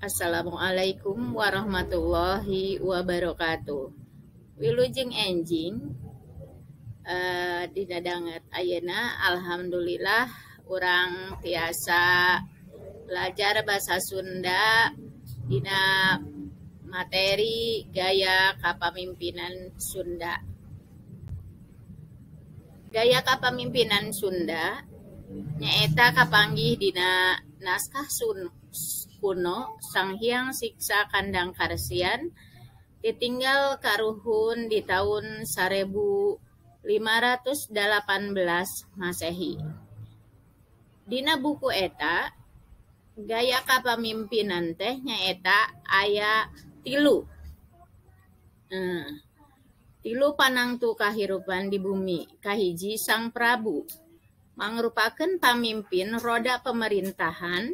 Assalamualaikum warahmatullahi wabarakatuh. Wilujeng enjing dina danget ayeuna, alhamdulillah urang tiasa belajar bahasa Sunda dina materi gaya kapamimpinan Sunda. Gaya kapamimpinan Sunda nyaeta kapanggih dina naskah kuno Sanghyang Siksa Kandang Karesian, ditinggal karuhun di taun 1518 Masehi. Dina buku eta gaya kapamimpinan teh nyaeta aya tilu. Tilu panangtu kahirupan di bumi. Kahiji, Sang Prabu, mangrupakeun pamimpin roda pemerintahan,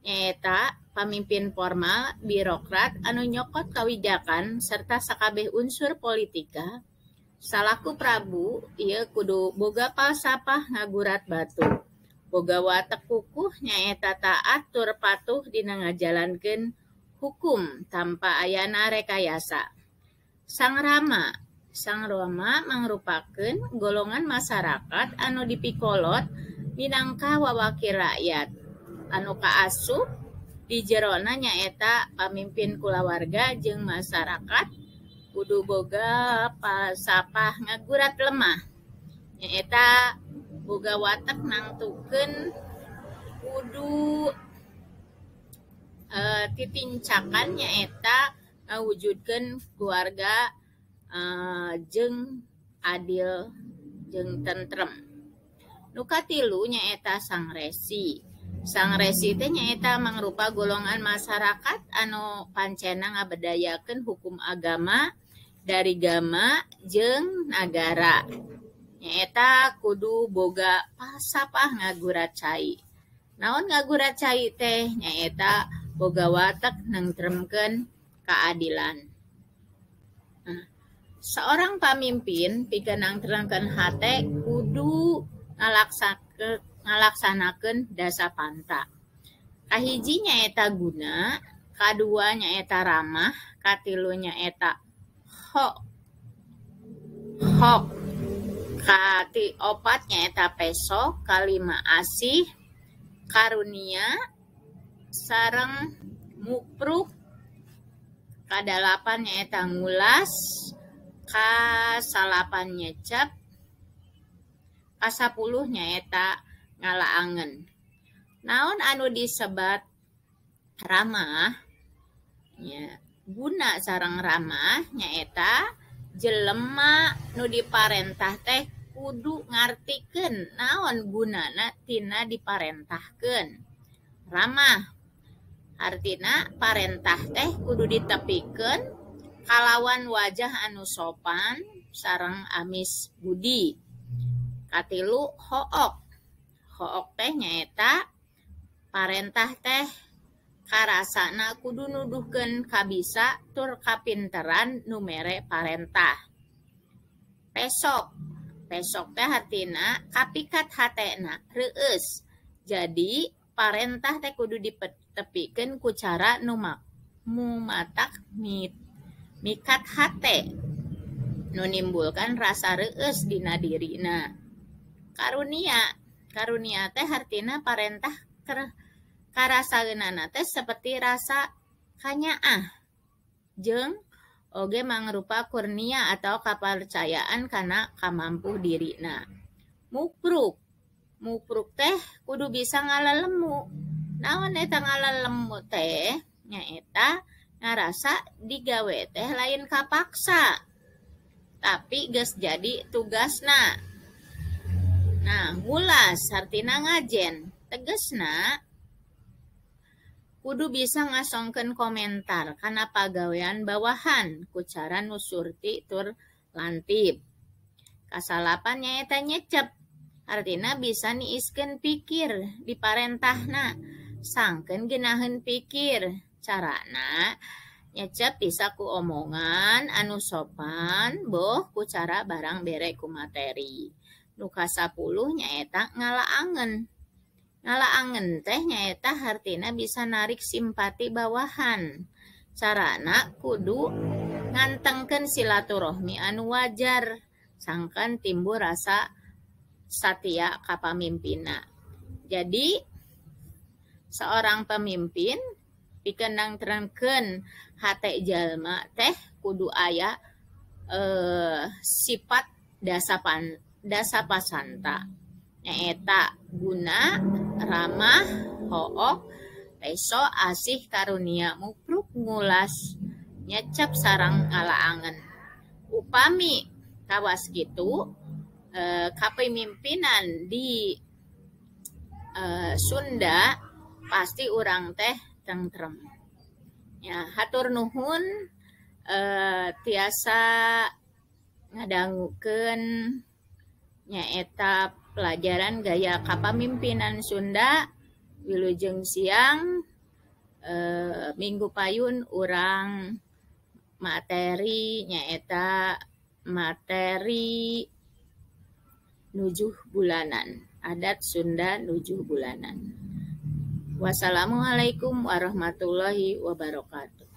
nyaeta pamimpin formal, birokrat anu nyokot kawijakan serta sakabeh unsur politika. Salaku prabu ieu kudu boga palsapah ngagurat batu, boga watek kukuh, nyaeta taat tur patuh dina ngajalankeun hukum tanpa ayana rekayasa. Sang Rama. Sang Rama mangrupakeun golongan masyarakat anu dipikolot minangka wawakil rakyat anu kaasup di jerona nyaeta pamimpin kulawarga jeung masyarakat, kudu boga palsapah ngagurat lemah, nyaeta boga watek nangtukeun kudu titincakan, nyaeta ngawujudkeun keluarga jeung adil jeung tentrem. Nu katilu nyaeta Sang Resi. Sang Resi teh nyaeta mangrupa golongan masyarakat anu pancena ngabedayakeun hukum agama dari gama jeung nagara. Nyaeta kudu boga palsapah ngagurat cai. Naon ngagurat cai teh? Nyaeta boga watek nengtremkeun keadilan. Nah, seorang pamimpin pikeun nangtremkeun hate kudu ngalaksanakeun dasa panta. Kahiji nyaeta guna, kadua nyaeta ramah, katilu nyaeta hok, kati opat nyaeta pesok, kalima asih, karunia, sareng mupruk, kadalapan nyaeta ngulas, kasalapan nyecep, kasapuluh nyaeta ngalaangen. Naon anu disebat ramah? Nya, guna sareng ramah nyaeta jelema nu diparentah teh kudu ngartikeun naon gunana tina diparentahkeun. Ramah artina parentah teh kudu ditepikeun kalawan wajah anu sopan sareng amis budi. Katilu, hook. Hook teh nyaeta parentah teh karasana kudu nuduhkeun kabisa tur kapinteran nu mere parentah. Pesok. Pesok teh hartina kapikat hatena, reueus. Jadi parentah teh kudu ditepikeun ku cara nu matak mikat hate, nu nimbulkan rasa reueus dina dirina. Karunia. Karunia teh hartina parentah karasaeunana teh seperti rasa kanyaah jeung oge mangrupa kurnia atau kapercayaan kana kamampuh dirina. Mupruk. Mupruk teh kudu bisa ngalelemu. Naon eta ngalelemu teh? Nyaeta ngarasa digawe teh lain kapaksa, tapi geus jadi tugasna. Nah, ngulas artina ngajen. Tegesna kudu bisa ngasongkeun komentar kana pagawean bawahan ku cara nu surti tur lantip. Kasalapan nyaeta nyecep. Artina bisa niiskeun pikir diparentahna, sangkeun geunaheun pikir. Carana nyecep bisa ku omongan anu sopan boh ku cara barang bere ku materi. Nu kasapuluh nyaeta ngalaangen. Ngalaangen teh nyaeta hartina bisa narik simpati bawahan. Carana kudu ngantengkeun silaturahmi anu wajar sangkan timbul rasa satia ka pamimpinna. Jadi seorang pemimpin pikeun nangtrengkeun hate jalma teh kudu aya sifat dasa pasanta nyaeta guna, ramah, hook, peso, asih, karunia, mupruk, ngulas, nyecep sareng ngalaangen. Upami kawas kitu kapemimpinan di Sunda pasti urang teh tentrem. Ya, hatur nuhun tiasa ngadangukeun nyaeta pelajaran gaya kapamimpinan Sunda. Wilujeng siang, minggu payun urang materi nyaeta materi nujuh bulanan, adat Sunda nujuh bulanan. Wassalamualaikum warahmatullahi wabarakatuh.